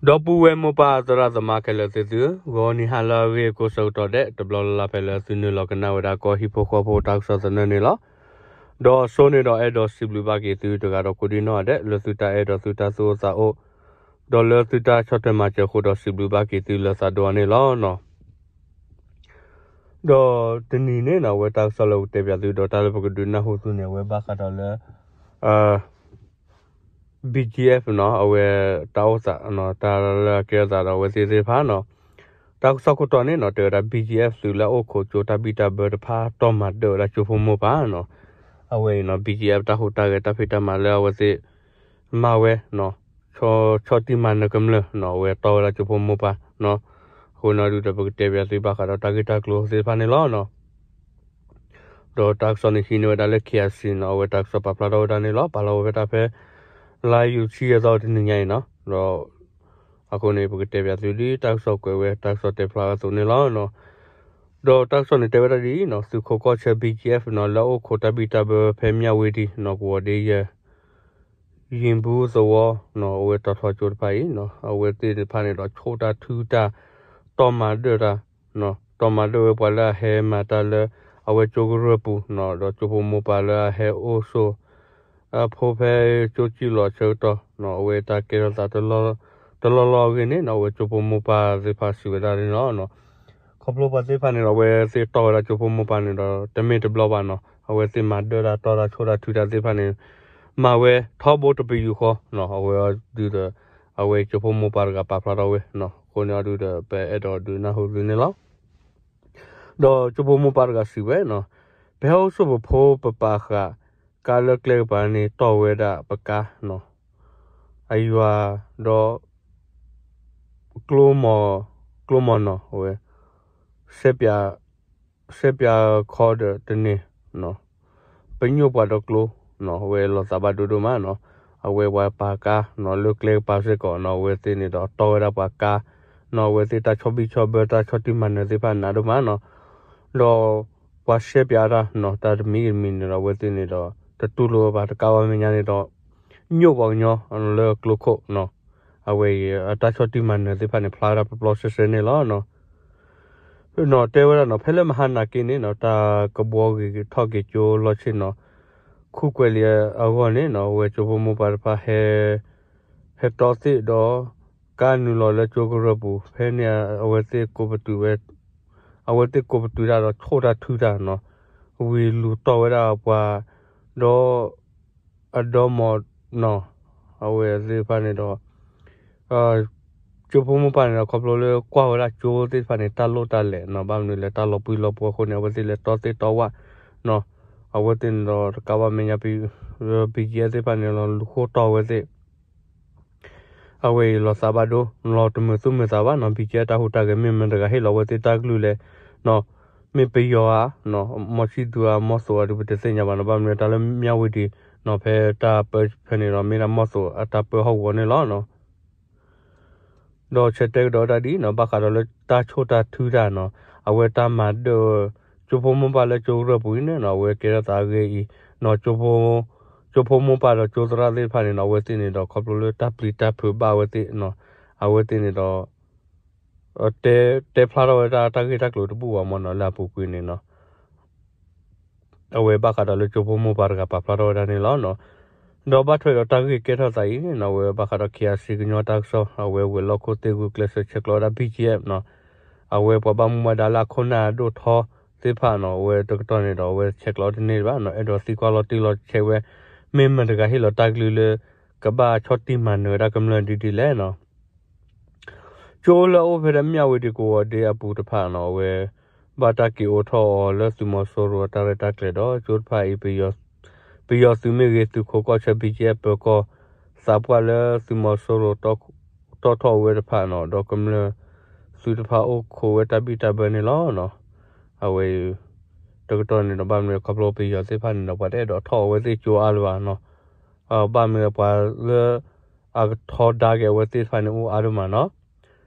ဒီပုၢ်ဝဲၢ်မိၢ်ပၢ်သရၣ်သမါခဲလၢာ်သ့ၣ်သု, ဂီၤနံၤဟါလၢအဂ့ၤကိးဆၢကတီၢ်ဒဲး တဘျီလၢ်လၢ်ဖဲလၢသုနုာ်လီၤကနၣ်ဝဲဒၣ်ကီၢ်ဟံၣ်ဖိဃီဖိတၢ်ကစီၣ်သနၢၣ်န့ၣ်လီၤ. ဒီးအစိန့ၣ်ဒီးအဲၣ်ဒိးစံးဘျုးဘၣ်က့ၤသုတဂၤဒီးကိးဒံနီၢ်ဂၤဒဲး လၢသုတၢ်အဲၣ်ဒိးသုတၢ်သူၣ်အိၣ်သးအိၣ်, ဒီးလၢသုတၢ်ဆီၣ်ထွဲမၤစၢၤအဃိဒီးစံးဘျုးဘၣ်က့ၤသုလၢသးဒိၣ်အါန့ၣ်လီၤ. ဒီးတနံၤန့ၣ်နီၢ် အဝဲတၢ်ကစီၣ်လၢပကတဲပၠးသုဒီးတၢ်လၢပကဒုးနၢ်ဟူသုန့ၣ် အဝဲဘၣ်ဃးဒီးလၢ BGF နီၢ် အဝဲတၢ်အိၣ်သး တၢ်လၢအကဲထီၣ်သးဒီးအဝဲသ့ၣ်သ့ၣ်တဖၣ်နီၢ်, တၢ်ကစီၣ်ခိၣ်တီန့ၣ်နီၢ် တဲဝဲဒၣ် BGF သုးလၢအအိၣ်ခိးကၠိတၢ်ဘံၣ်တၢ်ဘၢတဖၣ်တီၢ်မၤဒၢၣ်ဝဲဒၣ်ကၠိဖိမိၢ်ပၢ်နီၢ်, အဝဲအံၤနီၢ် BGF တၢ်ဟူးတၢ်ဂဲၤတၢ်ဖံးတၢ်မၤလၢအဝဲသ့ၣ် မၤဝဲ ဆီၣ်တံၢ်မၤနၢၤကမျၢၢ်နီၢ် အဝဲတီၢ်ဝဲဒၣ်ကၠိဖိမိၢ်ပၢ်နီၢ်, အဃိန့ၣ်ဒုးဒီးပကတဲပၠးသုဘၣ်ဃးဒီးတၢ်ဂ့ၢ်တၢ်ကျိၤသ့ၣ်တဖၣ်န့ၣ်လီၤ. ဒီးတၢ်ကစီၣ်န့ၣ်ဟံးန့ၢ်ဝဲဒၣ်လၢ KIC နီၢ် အဝဲတၢ်ကစီၣ်ပာ်ဖျါထီၣ်ဝဲဒၣ်န့ၣ်လီၤ. ပာ်လီၤဝဲဖဲတၢ်ဖဲ လါယူၤဆံယဲၢ်သီတနံၤညါအံၤနီၢ်, ဒီးအဃိန့ၣ် ပကတဲပၠးသုဒ်တၢ်ကစီၣ်ကွဲးဝဲ တၢ်ကစီၣ်တဲဖျါဝဲအသိးန့ၣ်လီၤ. ဒီးတၢ်ကစီၣ်န့ၣ်တဲဝဲဒၣ်ဒ်အံၤနီၢ် သုးခိးကီၢ်ဆၢ BGF နီၢ် လၢအအိၣ်ခိးတၢ်ဘံၣ်တၢ်ဘၢဖဲမၠၣ်ဝတံၤနီၢ် ကဝီၤဒ့ယဲၢ် ယံၤဘူသဝီနီၢ် အဝဲတီၤထီကၠိတဖၣ်အံၤနီၢ် အဝဲသ့ၣ်တဖၣ်န့ၣ်ဒီး ဆိၣ်တၢ်ထုတၢ် တီၢ်မၤဒၢၣ်တၢ် တီၢ်မၤဒၢၣ်ဝဲပှၤလၢအဟဲမၤတၢ်လၢ အဝဲကၠိကရၢၢ်ပူၤနီၢ် ဒီးကၠိဖိမိၢ်ပၢ်လၢအဟဲအိၣ်ဆိး အဖိဖဲကၠိကံၢ်လီၤဆၢကတီၢ်နီၢ် အဝဲတၢ်ကဲထီၣ်သး တလီၢ်လီၢ်အဂ့ၢ်န့ၣ်နီၢ် အဝဲကၠိဖိမိၢ်ပၢ်သ့ၣ်တဖၣ်စံးဝဲဒၣ်န့ၣ်လီၤ. ခီဖျိပှၤသ့ၣ်တဖၣ်န့ၣ်ဒီး အဝဲသ့ၣ်တီၢ်ဝဲဒၣ်ကၠိဖိမိၢ်ပၢ်န့ၣ်ဒီး တမ့ၢ်တဘျီဘၣ်နီၢ် အဝဲသ့ၣ်မၤဒၢၣ်တၢ်တီၢ်တၢ်ဆိၣ်တၢ်ထုတၢ်သ့ၣ်တဖၣ်န့ၣ် မၤဝဲထီဘိတပယူာ်ဃီနီၢ် အဝဲဒုးဒီး အဝဲကၠိဖိမိၢ်ပၢ်တဂၤပာ်ဖျါထီၣ်ဝဲနီၢ် အဃိန့ၣ်အဒုးဒီး ပအဲၣ်ဒိးဒုးနၢ်ဟူသုန့ၣ်လီၤ. ဒီးကၠိဖိမိၢ်ပၢ်တဂၤစံးဝဲနီၢ် ပဟဲအိၣ်ဆိးပဖိပပာ်ဃာ် ကါလၢကျဲကပၤန့ၣ်တီၢ်ဝဲဒၣ်ပကါနီၢ် အယွၤဒီး ကျိမီၤ ကျိမီၤနီၢ် အဝဲ စဲးပၠး စဲးပၠးခီဒီးတန့ၢ် ပညိၣ်ပှၤဒီးကျိ အဝဲလီၤသးဘၣ်ဒိဒိၣ်မးနီၢ် အဝဲပှၤပာ်ကါနီၢ် လၢကျဲကပၤစ့ၢ်ကီးနီၢ် အဝဲသ့ၣ်န့ၣ်ဒီးတီၢ်ဝဲဒၣ်ပှၤကါနီၢ် အဝဲသ့ၣ်တၢ်ဆီၣ်ဘံၣ်ဆီၣ်ဘၢတၢ်ဆီၣ်တံၢ်မၤနၢၤသ့ၣ်တဖၣ်နးဒိၣ်မးနီၢ် ဒီးပှၤစဲးပၠးတၢ်နီၢ် တၢ်တမံၤဂ့ၤတမံၤန့ၣ်ဒီး အဝဲသ့ၣ်န့ၣ်ဒီး တတူၢ်လိာ်ဝဲဘၣ်တကးဘၣ်မဲာ်ညါန့ၣ်ဒီး ညိၣ်ပှၤကညီလၢကျိခိၣ်နီၢ် အဝဲအံၤ အတၢ်ဆီၣ်တံၢ်မၤနၢၤသ့ၣ်တဖၣ်န့ၣ် ဖျါဝဲဒၣ်ပျီပျီဆှဲဆှဲန့ၣ်လီၤ. နီၢ်တဲဝဲဒၣ်နီၢ် ဖဲလၢမဟါနာ်က့န့ၣ်နီၢ် တၢ်ကဘှီဂ့ၤထီၣ်က့ၤကၠိလီၢ်ဆ့ၣ်နီၢ် ခူၣ်ကွဲးလံအဂီၢ်န့ၣ်နီၢ် အဝဲကၠိဖိမိၢ်ပၢ်တဖၣ်ဟဲ ဟဲတီသ့ၣ်ဒီး ကါနုာ်လီၤလၢကၠိကရၢၢ်ပူၤ ဖဲန့ၣ်အဝဲသ့ၣ်ကိးပတုာ်ဝဲ အဝဲသ့ၣ်ကိးပတုာ်တၢ်ဒီးဆိၣ်တၢ်ထုတၢ်နီၢ် ဝံၤလူၤတီၢ်ဝဲဒၣ်ပှၤ ဒီး အဒီမီၢ်နီၢ် အဝဲသ့ၣ်တဖၣ်န့ၣ်ဒီး ကၠိဖိမိၢ်ပၢ်န့ၣ်ဒီး ခီဖျိလၢကွၢ်ဝဲဒၣ်ကၠိသ့ၣ်တဖၣ်န့ၣ် တၢ်လိၣ်တၢ်လဲၤနီၢ် ဘၣ်မနုၤလဲၣ် တၢ်လီၤပှံၢ်လီၤပှီၤအဃိန့ၣ် အဝဲသ့ၣ်လဲၤတီသ့ၣ်တီဝၣ်နီၢ် အဝဲသ့ၣ်န့ၣ်ဒီးတကးဘၣ်မဲာ်ညါ BGF သ့ၣ်တဖၣ်န့ၣ်ဒီး လူၤဃိၣ်တီၢ်ဝဲသ့ၣ် အဝဲအံၤလီၤသးဘၣ်ဒိ လီၤတမုာ်သူၣ်မုာ်သးဘၣ်နီၢ် BGF တၢ်ဟူးတၢ်ဂဲၤ မ့ၢ်မတၤတဂၤဟ့ၣ်လီၤဝဲသ့ၣ်တၢ်ကလုၢ်လဲၣ်နီၢ် မ့ၢ်ပယီၤဧါနီၢ် မီၢ်ဆံၣ်သူဧါ မီၢ်သိးဧါဒုး ပတသ့ၣ်ညါဘၣ်နီၢ် ဘၣ်မနုၤတၢ်လၢမၠၣ်ဝတံၤနီၢ် ဖဲတၢ်ပၢဖဲန့ၣ်ဒီး မ့ၢ်ဒၣ်မီၢ်သိးအတၢ်ပၢဟီၣ်ကဝီၤန့ၣ်လီၤ. ဒီးဆဲးတဲကဒီးဝဲဒၣ်ဒ်အံၤနီၢ် ဘၣ်ဃးဒီးလၢတၢ်ဆိၣ်တၢ်ထုတၢ်နီၢ် အဝဲတၢ်မၤဒၢၣ် ကၠိဖိမိၢ်ပၢ်လၢကၠိကရၢၢ်ပူၤအံၤန့ၣ်နီၢ် အဝဲကဲထီၣ်သးအဂ့ၢ်အံၤနီၢ် ကၠိဖိမိၢ်ပၢ်ဒီးကၠိသရၣ်သ့ၣ်တဖၣ်န့ၣ်နီၢ် အဝဲသ့ၣ်န့ၣ်ဒီး ခီဖျိလၢတၢ်ပျံၤတၢ်ဖုးဘၣ်အဝဲသ့ၣ်နီၢ် အဝဲသ့ၣ်န့ၣ်ဒီး တဲ တဲဖျါထီၣ်ဝဲဒၣ်တၢ်ဂ့ၢ်တၢ်ကျိၤတဘူၣ်ဘၣ်မ့ၢ်နီၢ် လၢအပူၤကွံာ်န့ၣ်နီၢ် အဝဲဘၣ်ဃးဒီးလၢကၠိဖိမိၢ်ပၢ်တဂၤပာ်ဖျါထီၣ်ဝဲဒၣ်န့ၣ်လီၤ. ဒီးဘၣ်ထွဲဒီးတၢ်ဂ့ၢ်ကဲထီၣ်သးအံၤန့ၣ်နီၢ် အဝဲဘၣ်ဃးဒီး KIC ကညီတၢ်ကစီၣ် အဝဲဝဲၤလီၢ်ခိၣ်သ့ၣ်ဂုာ်ကျဲးစၢးဆဲးကျိးဝဲဒၣ် BGF နီၢ် အဝဲပှၤဘၣ်မူဘၣ်ဒါလၢအခိၣ်နၢ်ဒိၣ်ထီသ့ၣ်တဖၣ်နီၢ် အဝဲတကတီၢ်န့ၣ်ဒီး အဝဲဆဲးကျိးတန့ၢ်ဘၣ်နီၢ် အဲၣ်ဒိးသံကွၢ်လီၤတံၢ်လီၤဆဲးဝဲ မ့ၢ်မတၤတဂၤဟ့ၣ်လီၤတၢ်ကလုၢ်လၢ ကဘၣ်ဆီၣ်တံၢ်မၤနၢၤဝဲဒၣ်ကမျၢၢ်ဒ်ဒ်လဲၣ်နီၢ် ကၠိလၢအအိၣ်ဖဲဒၣ်မၠၣ်ဝတံၤကဝီၤဒ့အပူၤတဖၣ်နီၢ် အဝဲ ဘၣ်တၢ်က့ၤအိးထီၣ်အီၤလၢသုးမီၤစိရိၤအတၢ်ရဲၣ်တၢ်ကျဲၤဒီး ကၠိတဖၣ်အံၤ ပယီၤသုးမ့ၢ်ဂ့ၤ သုးခိးကီၢ်ဆၢ BGF ပၢၤကီၢ် သးပှၢ်လၢသုးမီၤစိရိၤ တီၣ်ထီၣ်ဝဲတဖၣ်နီၢ် ဒီးကမျၢၢ်သုးတဖၣ်အိၣ်ခိးဝဲတၢ်ဘံၣ်တၢ်ဘၢန့ၣ်လီၤ. အဝဲ တကတီၢ်န့ၣ်ဒီး ဘၣ်မနုၤခီဖျိပယီၤသ့ၣ်တဖၣ်န့ၣ်ဒီး ပှၤတအဲၣ်ဒိးထီၣ်အဝဲသ့ၣ်ကၠိအါလၢၤဘၣ်နီၢ် ဘၣ်မနုၤပှၤလၢ အကထီဒါက့ၤအဝဲသ့ၣ်တဖၣ်န့ၣ်အိၣ်အါဒိၣ်မးနီၢ်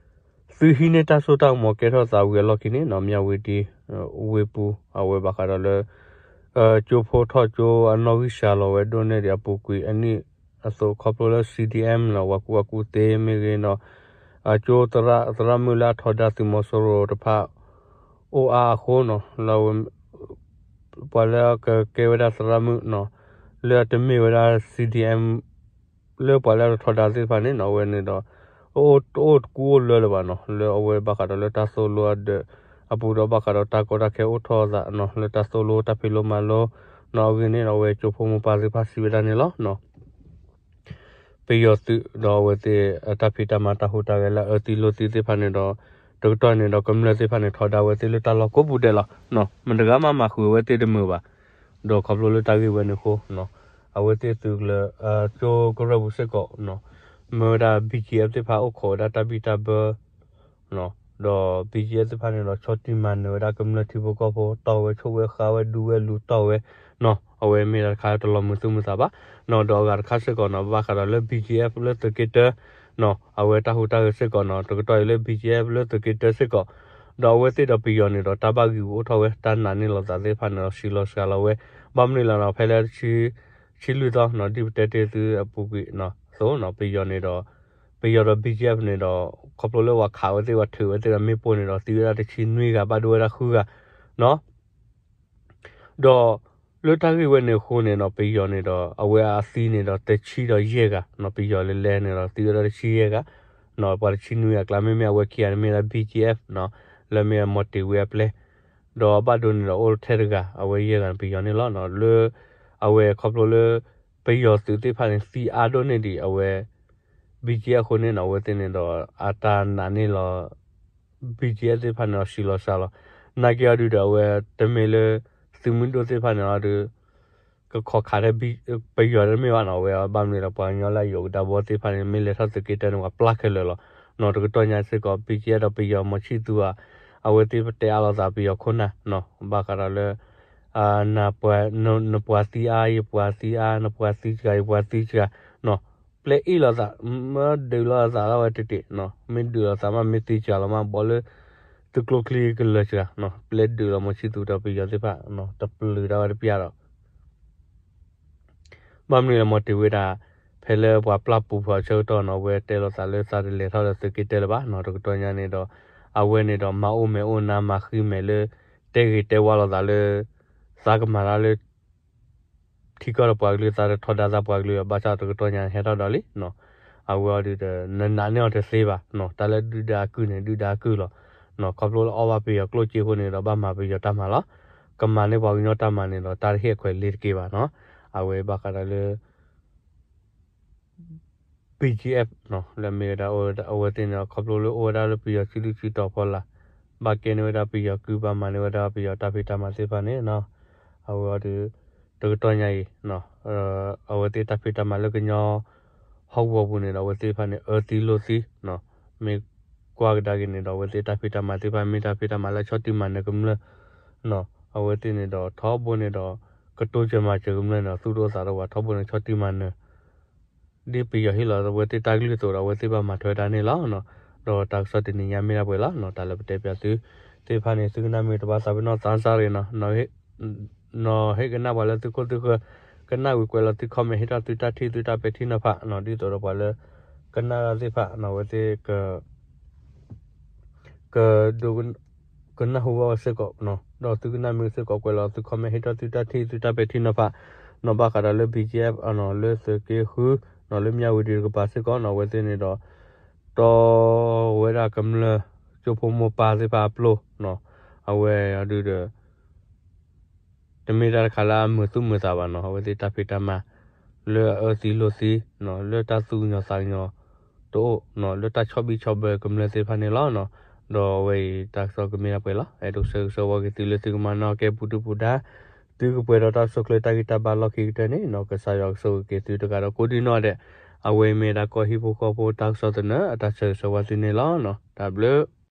သုးဟံးန့ၢ်တၢ်စိတၢ်ကမီၤကဲထီၣ်သးဝံၤအလီၢ်ခံန့ၣ်နီၢ် မၠၣ်ဝတံၤ ဝ့ၢ်ပူၤ အဝဲဘၣ်ဃးဒီးလၢ ကၠိဖိထီၣ်ကၠိအနီၣ်ဂံၢ်စှၤလီၤဝဲဒိၣ်န့ၢ်ဒံးအပူၤကွံာ်အနံၣ်အသိး ခီဖျိလၢ CDM နီၢ် ပှၤကူၣ်ဘၣ်ကူၣ်သ့မ့ၢ်ဂ့ၤနီၢ် အကၠိသရၣ် သရၣ်မုၣ်လၢအထီဒါသုးမီၤစိရိၤတဖၣ် အိၣ်အါအဃိနီၤ လၢ ပှၤလၢကကဲဝဲဒၣ်သရၣ်မုၣ်နီၤ လၢအတမ့ၢ်ဝဲဒၣ် C D M လၢပှၤလၢအထီဒါသ့ၣ်တဖၣ်န့ၣ်နီၤ အဝဲန့ၣ်ဒီး တအိၣ်တကူအိၣ်လၢလၢၤဘၣ်နီၤ လၢအဝဲဘၣ်ဃးဒီးလၢတၢ်သိၣ်လိအဒၢးအပူၤဒီး ဘၣ်ဃးဒီးတၢ်ကီတၢ်ခဲအိၣ်ထီၣ်အသးနီၤ လၢတၢ်သိၣ်လိတၢ်ဖံးလိမၤလိနီၤ အဂ့ၢ်န့ၣ်ဒီး အဝဲကၠိဖိမိၢ်ပၢ်သ့ၣ်တဖၣ်စံးဝဲဒၣ်န့ၣ်လီၤ. ပယီၤသုးဒီးအဝဲသ့ၣ် တၢ်ဖံးတၢ်မၤတၢ်ဟူးတၢ်ဂဲၤလၢအအၢသံလိာ်သံသ့ၣ်တဖၣ်န့ၣ်ဒီး တကတီၢ်န့ၣ်ဒီးကမျၢၢ်သ့ၣ်တဖၣ်န့ၣ် ထီဒါဝဲသ့ၣ်လၢတၢ်လီၢ်ကိးပူၤဒဲးလီၤ. မတၤဂၤမးမၤဃုာ်ဝဲသ့ၣ်တမုာ်ဘၣ်. ဒီးခီဖျိလၢတၢ်ဂ့ၢ်ဝဲန့ၣ်အဃိ အဝဲသ့ၣ်သုးကလၢၤ ကၠိကရၢၢ်ပူၤစ့ၢ်ကီး မၢဝဲဒၣ် B G F သ့ၣ်တဖၣ်အိၣ်ခိးဝဲဒၣ်တၢ်ဘံၣ်တၢ်ဘၢ ဒီး B G F သ့ၣ်တဖၣ်န့ၣ်ဒီး ဆီၣ်တံၢ်မၤနၢၤဝဲဒၣ်ကမျၢၢ်ထံဖိကီၢ်ဖိ တီၢ်ဝဲဆိၣ်ဝဲဃါဝဲဒူဝဲလူၤတီၢ်ဝဲနီၤ အဝဲမ့ၢ်ဒၣ်တခါတလီၤမုာ်သူၣ်မုာ်သးဘၣ်နီၤ ဒီးအဂၤတခါစ့ၢ်ကီးနီၤ ဘၣ်ဃးဒီးလၢ B G F လၢသုးက့တၢ အဝဲတၢ်ဟူးတၢ်ဂဲၤစ့ၢ်ကီးနီၤ တကတီၢ်အံၤလၢ B G F လၢသုးက့တၢစ့ၢ်ကီး ဒီးအဝဲသ့ၣ်ဒီးပယီၤန့ၣ်ဒီး တၢ်ဘၣ်ဂံာ်ဂူာ်အိၣ်ထီၣ်ဝဲ တၢ်နာ်န့ၢ်လိာ်သးသ့ၣ်တဖၣ်န့ၣ်ဒီး စှၤလီၤစှၤလီၤဝဲ ဘၣ်မနုၤလဲၣ်နီၤ ဖဲလၢ ဆံလွံၢ်သီနီၤ ဒ်ပတဲတ့ၢ်သုအပူၤကွံာ်နီၤ သိးနီၤ ပယီၤန့ၣ်ဒီး ပယီၤဒီး B G F န့ၣ်ဒီး ခီဖျိလၢပှၤခးဝဲသ့ၣ် ပှၤထုးဝဲသ့ၣ်ဒီးမ့ၣ်ပိၢ်န့ၣ်ဒီး သံဝဲဒၣ်တဆံနွံဂၤ ဘၣ်ဒိဝဲဒၣ်ဃုဂၤနီၤ ဒီးလၢတၢ်ဂ့ၢ်ဝဲန့ၣ်အဃိန့ၣ်ဒီး ပယီၤန့ၣ်ဒီး အဝဲအသံန့ၣ်ဒီး တဆံဒီးယဲၢ်ဂၤနီၤ ပယီၤလၢလဲန့ၣ်ဒီး သံဝဲဒၣ်တဆံယဲၢ်ဂၤ ပှၤတဆံနွံဂၤအကျါ မ့မ့ၢ်အဝဲခံဂၤန့ၣ်မ့ၢ်ဒၣ် B G F နီၤ လၢမ့ၢ်မီၤတ့ၤဝ့အပျဲၢ် ဒီးအဘၣ်ဒိန့ၣ်ဒီး အိၣ်ထဲတဂၤ အဝဲယဲၢ်ဂၤန့ၣ် ပယီၤန့ၣ်လီၤ. လၢ အဝဲခီဖျိလၢ ပယီၤသုးသ့ၣ်တဖၣ်န့ၣ် သံအါဒိၣ်န့ၢ်ဒံးအဝဲ B G F အဃိန့ၣ်နီၤ အဝဲသ့ၣ်န့ၣ်ဒီး အတၢ်နာ်န့ၢ်လီၤ B G F သ့ၣ်တဖၣ်န့ၣ်ဒီး စှၤလီၤစှၤလီၤ နာ်က့အီၤဒုဒီး အဝဲတမ့ၢ်လၢ သုးမုၢ်ဒိၣ်သ့ၣ်တဖၣ်န့ၣ်အီၤဒု ကခိးခးထဲ ပယီၤတမ့ၢ်ဘၣ်နီၤ အဝဲဘၣ်မနုၤဒီး ပှၤကညီလၢအယိၤကဒါဘီသ့ၣ်တဖၣ်န့ၣ် မ့ၢ်လဲၤထီၣ်သုးက့တၢန့ၣ် ပှၤပျၢ်ခဲလၢာ်လီၤ. နီၤ တကတီၢ်ညါစ့ၢ်ကီး B G F ဒီးပယီၤမီၤဆံၣ်သူဧါ အဝဲသ့ၣ်ပတဲအါလိာ်သးပယီၤခိၣ်နၢ်နီၤ ဘၣ်ဃးဒီးလၢ နပှၤသံအါ ယပှၤသံအါ နပှၤသံစှၤ ယပှၤသံစှၤနီၤ ပျဲအ့ၣ်လိာ်သး မ့ၢ်ဒုးလိာ်သးလီၤဝဲတ့ၢ်တ့ၢ်နီၤ မ့ၢ်ဒုးလိာ်သးမး မ့ၢ်သံစှၤလီၤမး ဘီလၢ သုကျိချံကလၢာ်စှၤနီၤ ပျဲဒုးလီၤမီၤဆံၣ်သူဒီးပယီၤသ့ၣ်တဖၣ် တပျုာ်ဒၣ်ဝဲတပျၢ်ဒီး ဘၣ်မနုၤလၢမီၤတ့ၤဝ့ဒၣ် ဖဲလၢပှၤပျၢ်ပူၤဖီးဆၢကတီၢ်နီၤ အဝဲတဲလိာ်သးလၢသးတလဲၤထီၣ်လၢသုးက့တၢလၢၤဘၣ်နီၤ တကတီၢ်ညါန့ၣ်ဒီး အဝဲန့ၣ်ဒီး မၤအိၣ်မဲာ်အိၣ်နါ မၤဃံမဲာ်လၢ တဲဂ့ၤတဲဝါလိာ်သးလၢ သးကမၤတၢ်လၢ ထံကီၢ်ဒီးပှၤကလုာ် သးတထီဒါသးပှၤကလုာ် ဘၣ်ဆၣ်တကတီၢ်ညါဟဲထီၣ်ဒီးလံနီၤ အဝဲအီၤဒုဒီး နနာ်န့ၢ်အီၤတသ့ဘၣ်နီၤ တၢ်လၢဒုၣ်ဒါအကုၢ်န့ၣ် ဒုၣ်ဒါအကုၢ်လီၤနီၤ ခီဖျိလၢအီၣ်ဘၣ်ပယီၤကျိၣ်စ့အဃိန့ၣ်ဒီး ဘၣ်မၤပယီၤတၢ်မၤလီၤ ကမၤန့ၢ်ပှၤကညီတၢ်မၤန့ၣ်ဒီး တၢ်တဟ့ၣ်အခွဲးလ့ၤတက့ၢ်ဘၣ်နီၤ အဝဲဘၣ်ဃးဒီးလၢ B G F နီၤ လၢမ့ၢ်ဝဲဒၣ် အဝဲသ့ၣ်န့ၣ်ဒီး ခီဖျိလၢအိၣ်ဝဲဒၣ်လၢပယီၤစုဒုၣ်စုတီၤဖီလာ် ဘၣ်ကဲန့ၢ်ဝဲဒၣ်ပယီၤကုၢ် ဘၣ်မၤန့ၢ်ဝဲဒၣ်ပယီၤတၢ်ဖံးတၢ်မၤသ့ၣ်တဖၣ်န့ၣ်နီၤ အဝဲအီၤဒု တကတီၢ်ညါအံၤ အဝဲသ့ၣ်တၢ်ဖံးတၢ်မၤလၢကညီ ဟီၣ်ကဝီၤပူၤန့ၣ်ဒီး အဝဲသ့ၣ်တဖၣ်န့ၣ် အၢသံလိာ်သံနီၤ မ့ၢ်ကွၢ်ကဒါက့ၤန့ၣ်ဒီး အဝဲသ့ၣ်တၢ်ဖံးတၢ်မၤသ့ၣ်တဖၣ် မ့ၢ်တၢ်ဖံးတၢ်မၤလၢဆီၣ်တံၢ်မၤနၢၤကမျၢၢ် အဝဲသ့ၣ်န့ၣ်ဒီး ထီဘိန့ၣ်ဒီး ကတိစၢၤမၤစၢၤကမျၢၢ်န့ၣ်ဒီး သူၣ်ဒိၣ်သးဒိၣ်ဝဲ ထီဘိန့ၣ် ဆီၣ်တံၢ်မၤနၢၤ ဒ်ပယီၤဟ့ၣ်လီၤအဝဲသ့ၣ်တၢ်ကလုၢ်အသိးဒီး အဝဲသ့ၣ်ဘၣ်မၤထွဲဝဲဒၣ်န့ၣ်လီၤ. ဒီးတၢ်ကစီၣ်တနံၤညါမ့ၢ်ဒၣ်ပှဲၤလီၤ. တၢ်လၢပတဲပၠးသုသ့ၣ်တဖၣ်န့ၣ် သုကနၣ်မ့ၢ်တဘၣ်သးပ့ၤနီၣ်သးစၢ်ရ့ၤနီၤ နီၤဟ့ၣ်ကနၣ်ပှၤလၢသုခိၣ်သုဃၢၤ ကနၣ်ဝံၤကွဲးလီၤသု comment ဟ့ၣ်ထီၣ်သုတၢ်ထံၣ်သုတၢ်ပဲာ်ထံနီၤဖးနီၤ ဒ်သိးဒီးပှၤလၢ ကနၣ်တၢ်သ့ၣ်တဖၣ်နီၤ အဝဲသ့ၣ် က ကဒိ ကနၢ်ဟူဘၣ်ဝဲစ့ၢ်ကီးနီၤ ဒီးသုကနၣ်မ့ၢ်စ့ၢ်ကီးကွဲးလီၤသု comment ဟ့ၣ်ထီၣ်သုတၢ်ထံၣ်သုတၢ်ပဲာ်ထံနီၤဖးနီၤ ဘၣ်ဃးဒီးလၢ B G F နီၤ လၢသုးက့ဃုနီၤ လၢမၠၣ်ဝတံၤတကပၤစ့ၢ်ကီးနီၤ အဝဲသ့ၣ်န့ၣ်ဒီး တီဝဲဒၣ်ကမျၢၢ် ကၠိဖိမိၢ်ပၢ်သ့ၣ်တဖၣ်အပျိနီၤ အဝဲအီၤဒုဒီး တမ့ၢ်တၢ်တခါလၢအမုာ်သူၣ်မုာ်သးဘၣ်နီၤ အဝဲသ့ၣ်တၢ်ဖံးတၢ်မၤ လၢအအၢသံလိာ်သံနီၤ လၢတၢ်သူၣ်ကညီၤသးကညီၤတအိၣ်နီၤ လၢတၢ်ဆီၣ်ဘံၣ်ဆီၣ်ဘၢကမျၢၢ်သ့ၣ်တဖၣ်န့ၣ်လီၤနီၤ ဒီးအဝဲအံၤတၢ်ကစီၣ်ကမ့ၢ်ဒၣ်ပှဲၤလီၤ အဲၣ်ဒိးဆၢဂ့ၤဆၢဝါက့ၤသုလၢသုကမၤနၢၤကဲပူၤဒုၣ်ပူၤဒါ သုကပှဲၤဒီးတၢ်ဆိၣ်ချ့တၢ်ဂံၢ်တၢ်ဘါလီၢ်ခံကတၢၢ်န့ၣ်နီၤ ကစၢ်ယွၤကဆိၣ်ဂ့ၤက့ၤသုတဂၤဒီးကိးဒံနီၢ်ဒဲး အဝဲအံၤမ့ၢ်ဒၣ်ကီၢ်ဟံၣ်ဖိဃီဖိတၢ်ကစီၣ်သနၢၣ်အတၢ်ဆၢဂ့ၤဆၢဝါသုန့ၣ်လီၤနီၤ တၢ်ဘျုး